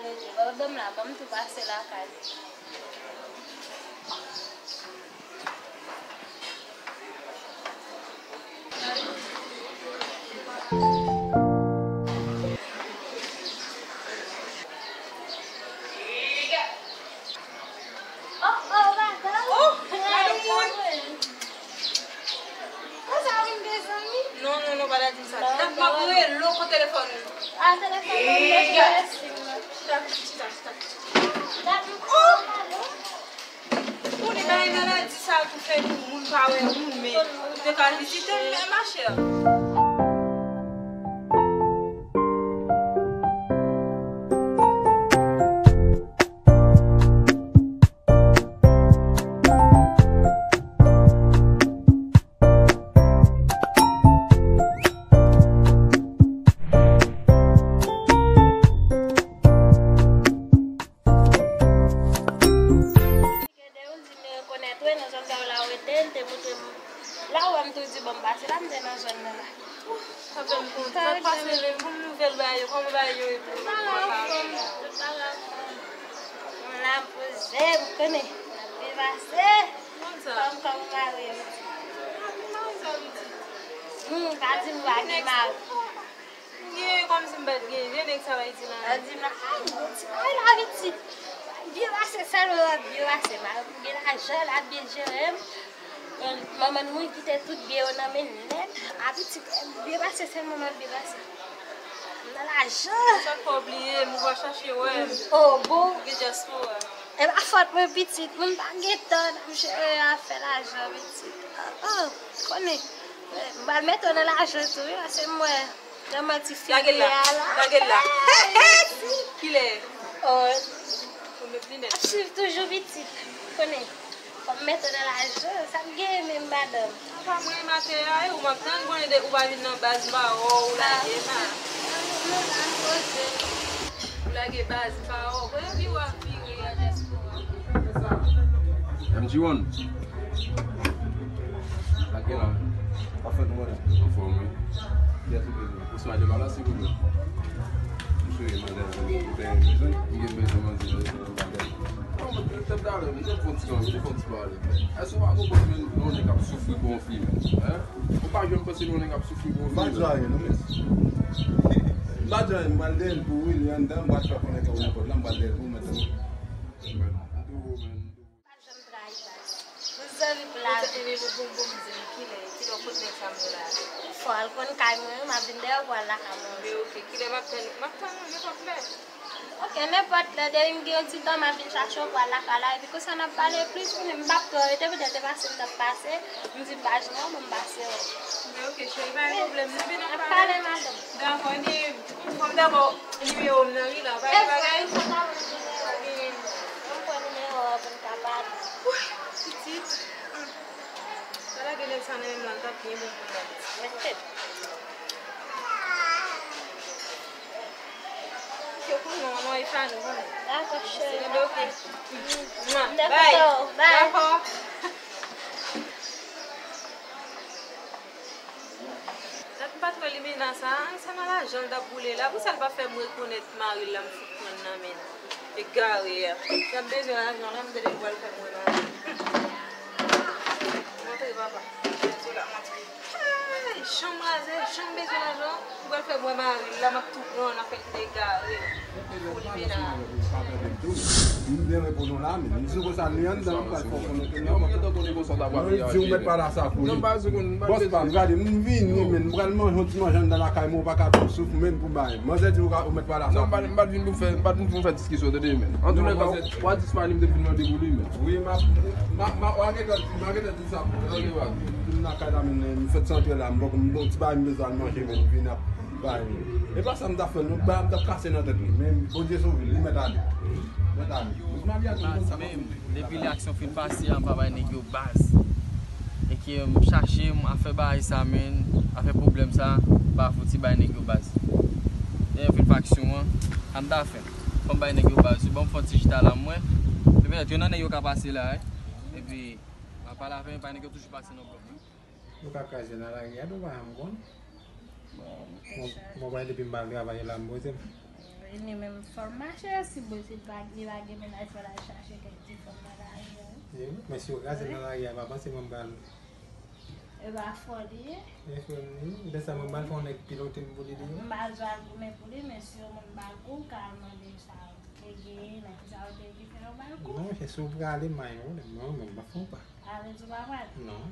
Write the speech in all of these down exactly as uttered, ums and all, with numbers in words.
Ban m la, ban m tou pase lakay. Oh, oh, madanm. Oh, madanm, mwen. Konsa ou vin de zanmi? Non, non, non, pa ta di sa. Non, dat m ap rele w kon telefòn ou. Ah, telefòn mwen, mwen jwe sim nan. Chita, chita, chita, chita. Dat m ap rele w. Ou di bagay maladi sa tou fè tou, moun pa wè moun, men ou te ka vizite m, ma chère. Kede ou di m rekonèt, wi, nan zòn sa yo la, ou rete, l te montre m. La ou wè m tou di, bon, m pase la, m te nan zòn nan la. Sa fè m kontan. Sa k pase menm? Pou m nouvèl bagay yo, kòman bagay yo ye pou ou? Tout bagay anfòm, tout bagay anfòm. M la, m poze, m konnen. N ap viv ase. Kòm, kòm mari m. Hmm, pa di m pa gen mari. M gen kòmsi m pa t gen, gen nèg sa bay ti nan. Al di m la, ay, m bon ti bagay la, pitit. Byen pase sèlman, m ap byen pase. Mari m gen lajan, l ap byen jere m. Manman m mouri kite tout byen yo nan men n nèt. A pitit, byen pase sèlman, m ap byen pase. M nan lajan. Sa k fè w bliye m, ou pa chache wè m. Oh, bon. Ou gen dyaspora. E pa fòt mwen, pitit. Moun pa gen tan, n ap jere afè lajan, pitit. Oh, oh, konnen. M pral mete w nan lajan tou, wi, paske m wè nan manti figi a la. Lage l la. Kilè? Oh. Ou met linèt. Ap swiv toujou pitit. Konnen. Fò m mete w nan lajan. Sa m gen menm, madanm? Apa mwen maten a, e ou m ap tann, konnen de ou pa vin nan baz, m pa wè w, ou lage m a. Non, non, non, m poze. Ou lage baz, m pa wè w. Konnen pi w ap vire a dyaspora. M G one. Sa k gen la? Anfòm, wi. Kiyès ou bezwen? Osman Djemala, silvouplè. M sou manzè, ou te gen bezwen? M gen bezwen manzè. Non, mwen te, te talè, m te fè yon ti, m te fè yon ti pale. Èske ou pa konprann, menm, yon nèg k ap soufri pou yon fi, menm? Hein? Ou pa janm panse yon nèg k ap soufri pou yon fi, menm? M pa di anyen, non, men. M pa di anyen, m pral dèyè l pou ou, li anndan, m pral fè konnen ke ou nan kòd la, m pral dèyè l pou ou, men. M toujou, menm. Pa janm trayi baz. Nou zanmi pou lavi. Epi nou bon bon di m kilè, kilè w kot nèg sa m yo la? Fò al konn kay mwen wi, m ap vin dèyè w pou al lakay mwen. Men oke, kilè m ap tann, m ap tann ou nenpòt lè. Oke, nenpòt lè, depi m gen yon ti tan, m ap vin chache w pou al lakay la, epi konsa n ap pale plis, konnen m p ap twò rete, petèt se pase m t ap pase, m di m pa jwenn ou, bon, m pase w. Men oke, cheri, pa gen pwoblèm, non, vin ap pale. N ap pale, madanm. Dakò, ni, fò m dakò. Nimewo m nan wi la, pa gen bagay. Ou pran nimewo a pou n ka pale. Woy, pitit. Sa lage nèg sa nan men m la, l t ap byen bon pou mwen. Mete. Yo konnen w non, e pa nou, konnen. Dakò, cheri. Mwen, bay. Dakò. Dat m pa t wè limena sa a, se nan lajan l t ap boule la. Poukisa l pa fè m rekonèt mari l la m fout pran nan men l? Egare a. Si l ap bezwen lajan la, m tande l pral fè m wè mari l. Montre papa. Montre la, montre. Ay, jan m razè, jan m bezwen lajan, ou pral fè m wè mari l la, m ap tou pran nan fè l egare. M byen reponn ou la, men m di w konsa, li anndan, m pral fè w konnen ke non, mwen gentan konnen konsa w ta pral reyaji. Mwen di w mèt pale a sa pou li. Bòs pa m, gade, m vini, men m pral manje yon ti manje anndan lakay mwen, ou pa ka tou souf, men pou bay. Manzè di w ka, ou mèt pale a sa pou li. Non, m pa t vin pou fè, m pa t vin pou fè diskisyon, tande, men. Antouka, w a dispanim te vin mande pou li, men. Wi, m ap, m ap, m ap, w a gentan di, m a gentan di sa pou li. Vin lakay la, men, m fèt santre la, m bon, m bon ti bagay m bezwen al manje, men, m vin ap bay. E pa sa m t ap fè, non, bagay m t ap kase nan tèt li. Men Bondye sove l, li mèt ale. Mèt ale. Mèt ale. Depi lè aksyon fin pase a, m pa bay nèg yo baz. E ke m chache, m afè bagay sa, men, afè pwoblèm sa, m pa fouti bay nèg yo baz. Lè yo fin fè aksyon an, sa m ta fè? Fò m bay nèg yo baz. Bon, m fè yon ti chita la, m wè. Petèt, youn nan nèg yo ka pase la, wi. Epi, apre la fen, pa nèg yo toujou pase nan blòk la. Nou ka kraze nan lari a, nou pa janm konn. Bon, bon, depi m pa al travay la, m poze m. Li menm fanm mache, si bon, si li pa, li pa gen mennaj, fò l al chache kèk ti fanm nan lari a. Wi, men si yo kraze nan lari a, pa panse mwen m pral. E pa fò li ye. E fò li, de sa mwen m pral fè yon nèg pilote m pou li, li. M pa bezwen al goumen pou li, men si yon moun ba l kou, ka al mande sa yo te gen, nan ki sa yo te gen, fè yo ba l kou. Non, monchè, si w prale, m a yon pwoblèm, mwen menm, m ap fè yon pa. A vle di w pa pral? Non,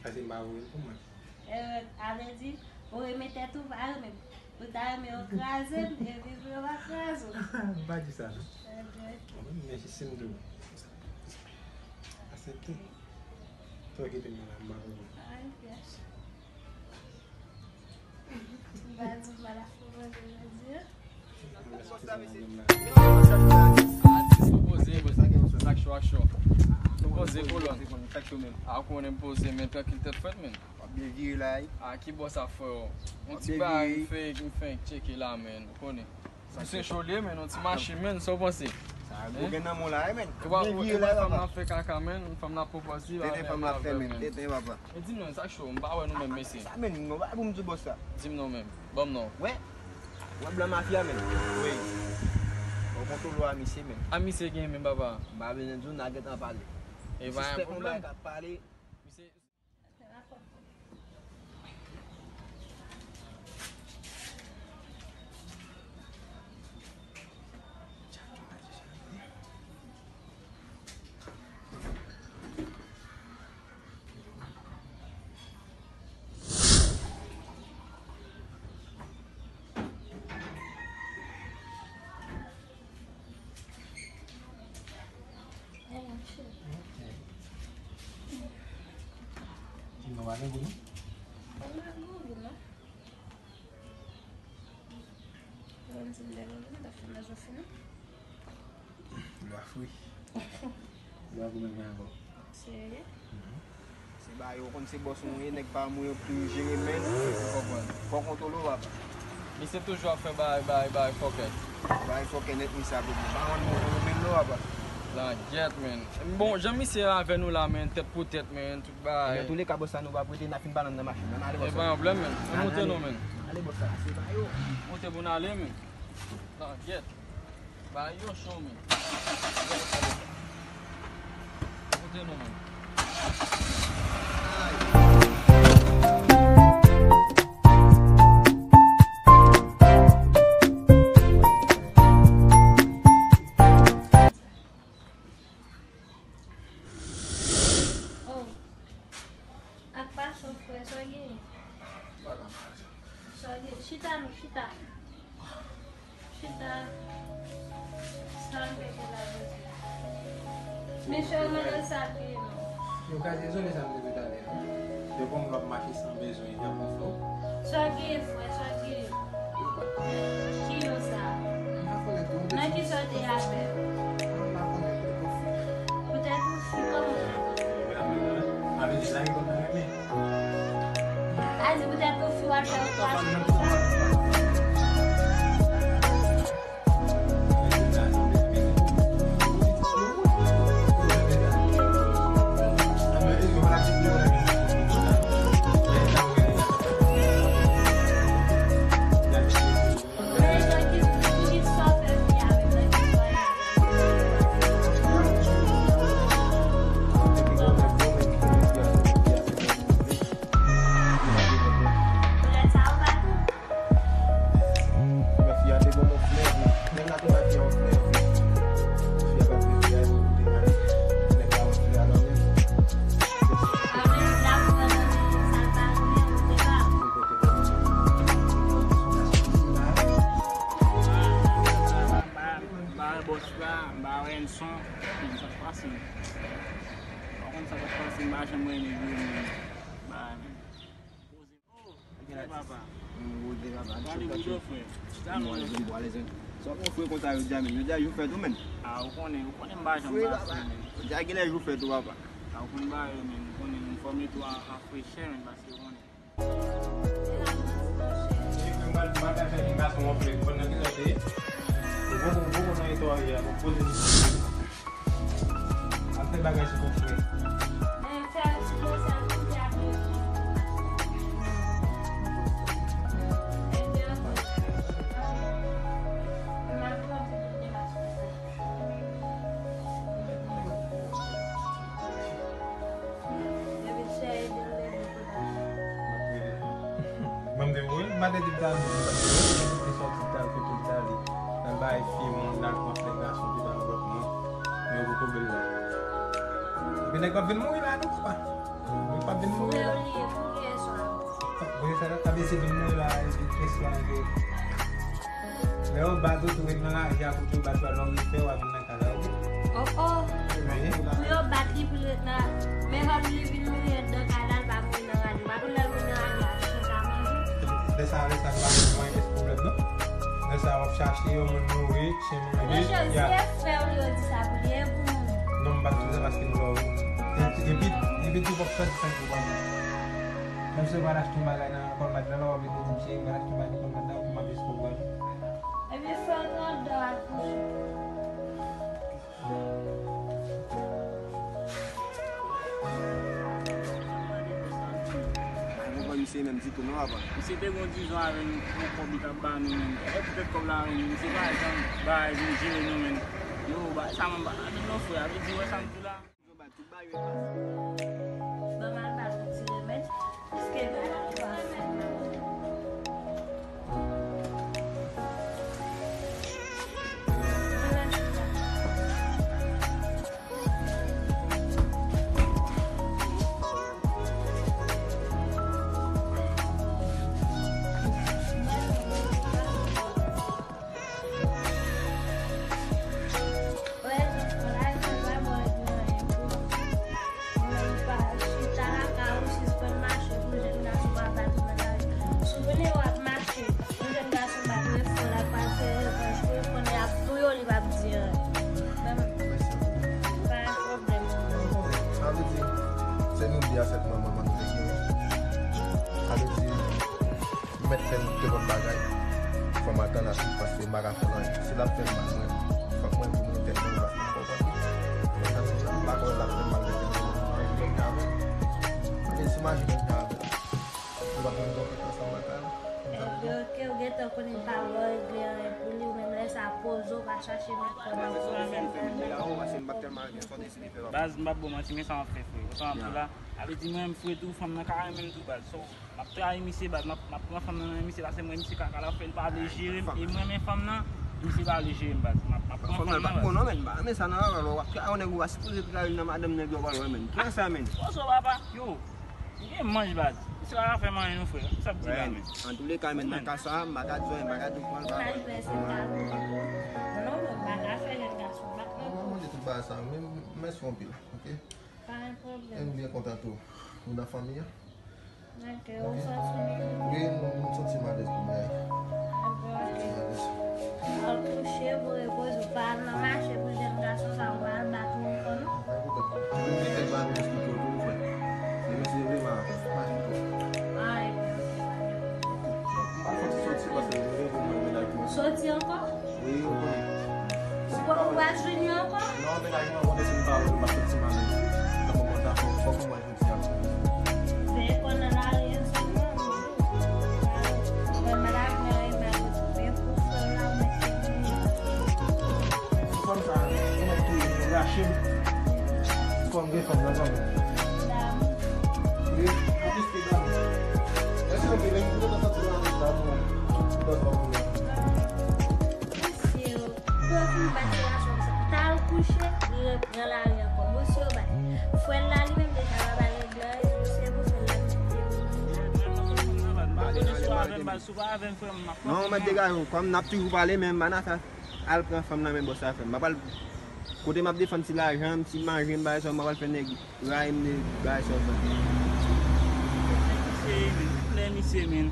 paske m pa voye l pou mwen. E, a vle di, ou renmen tèt ou, pa renmen. Ou ta renmen yo kraze m, epi pou yo pa kraze w. M pa di sa, non. Ebyen. Mwen menm, men si m di w, aksepte. Sa w kite m la, m pa konprann. Ay, pyès. M pa di m pa la fè manje jodi a. Atis, nou poze, poze. Sak cho, ak cho. Nou poze, kolòn. A, ou konnen m poze, men trankil, tèt frèt, men. W ap byen vire la, wi. A, ki bò sa, frè? Yon ti bagay m fenk, m fenk tcheke la, men. Ou konnen. Misye cho li ye, men, yon ti machin, men, sa w panse? Sa gwo gen nan men w la, wi, men. Ou pa, ou, ou wè fanm nan fè kaka, men, fanm nan pwopòze, tenten fanm nan fè, men, tenten, papa. E di m non, sa k cho, m pa wè nou menm, mesye. Sa, men, non, pa pou m di w bòs la. Di m non, men. Ban m non. Wè. Wè blan mafya, men. Wi. Ou kontwole a misye, men. A misye gen, men, papa. M pa bezwen di w, n a gentan pale. E pa yon pwoblèm. Misye Ti non, pa gen gou, non? Pa gen gou, non. Ou konn si m te konn, m t ap fè nan zòfè, non? Lwa fri. Lwa gou menm jan ankò. Serye? Mhm. Se ba yo, ou konn se bòs ou ye, nèg pa mwen yo pou jere men. Ou konprann? Fò kontwole w, papa. Misye toujou ap fè bagay, bagay, bagay fòkè. Bagay fòkè nèt, misye ap vin. Baron mwen, mwen, men non, papa. Langyèt, men. Bon, jan misye avè nou la, men, tèt pou tèt, men, tout bagay. Nan tou le ka, bòs la, nou pa prete, n a fin pale nan machin. Ann ale, bòs la. E pa yon pwoblèm, men. Ann moute non, men. Ann ale, bòs la, se ba yo. Moute pou n ale, men. Langyèt. Bagay yo cho, men. Kote nou, men? Oh. Ak pa cho, frè, sa w genyen? Sa w genyen? Chita, non, chita. Chita. Sa m pete la jodi a. Mesye, yo mande sa l genyen, non. Yo ka dezole sa m te di talè a. Yo konn w ap mache san bezwen, y ap yon flo. Sa w genyen, frè, sa w genyen? Ki non sa? Nan ki sa w te avè l? Poutèt ou fi, kòman w te konn? A di poutèt ou fi, w al fè yon twa. M ba wè bòs la, m ba wè Enson, men sa k pase, men. Pa konn sa k ap pase, m pa janm renmen vre, men. Ba, men. Poze. Oh, papa. M poze, papa. Pale pi dò, frè. Bon, alèz, bon, alèz. Sa w konn frè konsa, yo di a, men. Yo di a, jou fèt ou, men. A, ou konnen, ou konnen m pa janm ba frè, men. Yo di a, genlè jou fèt ou, papa. A, ou konn ba yo, men. Ou konnen, m fòme tou an, an frechè, men, paske ou konnen. M pa te di m t al mouri, paske lè m te sòti, m t al kote m t ale, m t al bay fi moun, m t al pran frè gason ki t al wè pou mwen. Men yo poko vle l non. Epi nèg p ap vin mouri la non, papa. Nèg p ap vin mouri la. Frè w li ye, pou li ye swa. Bon, sa, sa vle di vin mouri la, epi kesyon an ke lè yo bat ou, tou ret nan lari a, kote yo bat ou a, lè w rive, w a vin nan kay la, wi. Oh, oh. Wi. Pou yo bat li, pou l ret nan, men fòk li vin mouri anndan kay la, l pa mouri nan rad yo. Pa konn lè l mouri nan rad yo, a chen ka manje. Lè sa, lè sa, pa gen pwoblèm, non. Lè sa, w ap chache yon moun mouri, chen manje. Monchè, si e frè w li, yo di sa pou li, e pou moun. Non, m pa t di sa paske m wè w. Epi, epi tou, w ap fè senk ou pa moun. Menm si w pral achte yon bagay nan Walmart la, w ap vin di m, cheri, m pral achte yon bagay nan Walmart la, pou m ap jis konprann. Ebyen, fè w nan dò a kouche. Pa konprann misye menm ditou non, papa. Misye te gon dizon avè n pou kòb li t ap ba nou, menm. E poutèt kòb la, menm, misye pa janm bay, vin jere nou, menm. Yo, bagay sa, menm, pa nan nou, frè, a vle di, wè sa m di la. Yo ba tout bagay yo pase. Ban m al ba l yon ti remèd. Piske bagay yo pa fè mal. Sa vle di, se nou de a sèt manman nou te genyen. Sa vle di, Mèt fè m kenpòt bagay, fò m atann a swiv paske m pa ka fè l anyen. Si l ap fè m mal, mwen, fòk mwen pou mwen tèt mwen, paske m konprann li. Mwen, sa m di la, m pa kwè l ap fè m mal, mwen, mwen, mwen, mwen, mwen, si m aji konsa avè l, nou p ap vin gon kèk ansanm lakay la. Ebyen, oke, ou gentan konnen m pa ba w regle anyen pou li, ou menm lè sa poze w, pa chache met kò nan pwoblèm. Baz, m p ap ba w manti, men sa m ap fè, frè. Sa m ap di la, a vle di mwen menm, frè, tou, fanm nan ka renmen m tou, baz. So, m ap trayi misye, baz, m ap, m ap pran fanm nan nan men misye, paske m wè misye kaka l ap fè, l pa vle jere m, e m renmen fanm nan, misye pa vle jere m, baz. M ap, m ap pran fanm nan, baz. Bon, non, men, m pa renmen sa nan, w ap trayi yon nèg, ou pa sipoze trayi nan madanm nèg yo, w ap wè, men. Pran sa, men. Poze w, papa, yo. M gen manj, baz. Misye pa ka fè m anyen non, frè. Sa ap di la, men. Antouleka, men, nan ka sa, m pa ka di w anyen, m pa ka di w pran l, pa pran l. Non, men, m pa ka fè jèn gason bat non. Mwen, mwen, tout bagay sa, men, mèsi anpil, oke? Pa gen pwoblèm. E m byen kontan tou. Ou nan fanmi an? Oke, ou santi w byen? Wi, m, m santi m alèz pou mwen. Ebyen, oke. Al kouche pou repoze w. Pa al nan mache pou jèn gason sa yo al bat ou ankò, non. Mwen gen kèk bagay pou eksplike w tou, frè. Demen se leve, m a, m a di w. Ah, ebyen, oke, pa gen pwoblèm. M pa fè ti soti paske m gen pou mwen menaj mwen. Soti ankò? Wi, ou konnen. Ou pa, ou pa jwenn yo ankò? Non, menaj mwen konnen si m pa wè l, m ap soti m alèz. Nan moman sa, fòk, fòk mwen jwenn ti ap. Veye kò nan lari an sèlman, wi. Mwen malad, mwen, mwen, mwen, pou fè la, mwen, mwen. Fanm sa, mwen touye, mwen rache m. Fò m gen fanm nan kanmenm. Dam. Wi, atis ki dam. Mèsi anpil, wi, pou nou santi nou alèz la, pou, pou dòt fanm nou. Mesye, pou yo fin bat relasyon sa. T al kouche, li repran lari ankò. Bon, si yo bay. Frè l la, li menm deja pa bay règ la, e se pou frè l la ki kite l. Ou konnen si w avè m, baz, si w pa avè m, frè m, m ap pran fanm nan. Non, mèt degaje w, kòm n ap toujou pale, men m pa nan afè al pran fanm nan men bòs la, frè m. M pa pral, kote m ap defann ti lajan m, ti manje m, bagay sa yo, m pa pral fè nèg rayi m de bagay sa yo fè. Misye, men, koulè misye, men.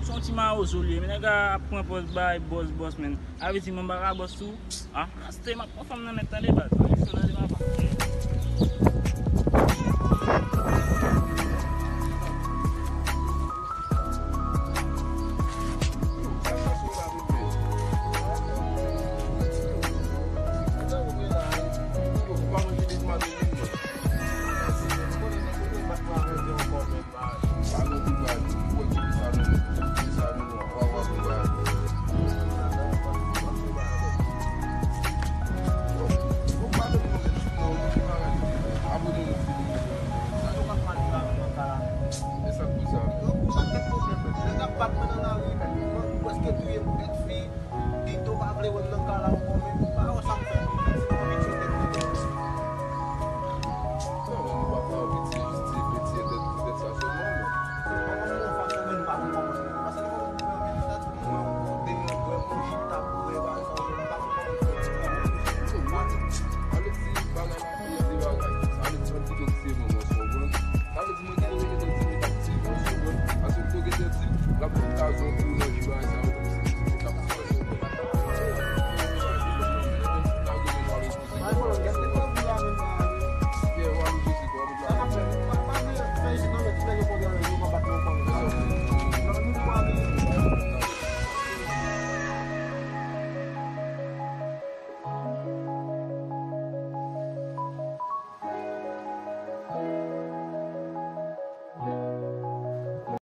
Se yon ti mawozo li ye, men nèg la ap pran pòz bay bòs, bòs, men. Sa vle di mwen pa ka bòs tou. Ah, pastè, m ap pran fanm nan nèt, tande, baz. Pa kesyon tande, papa.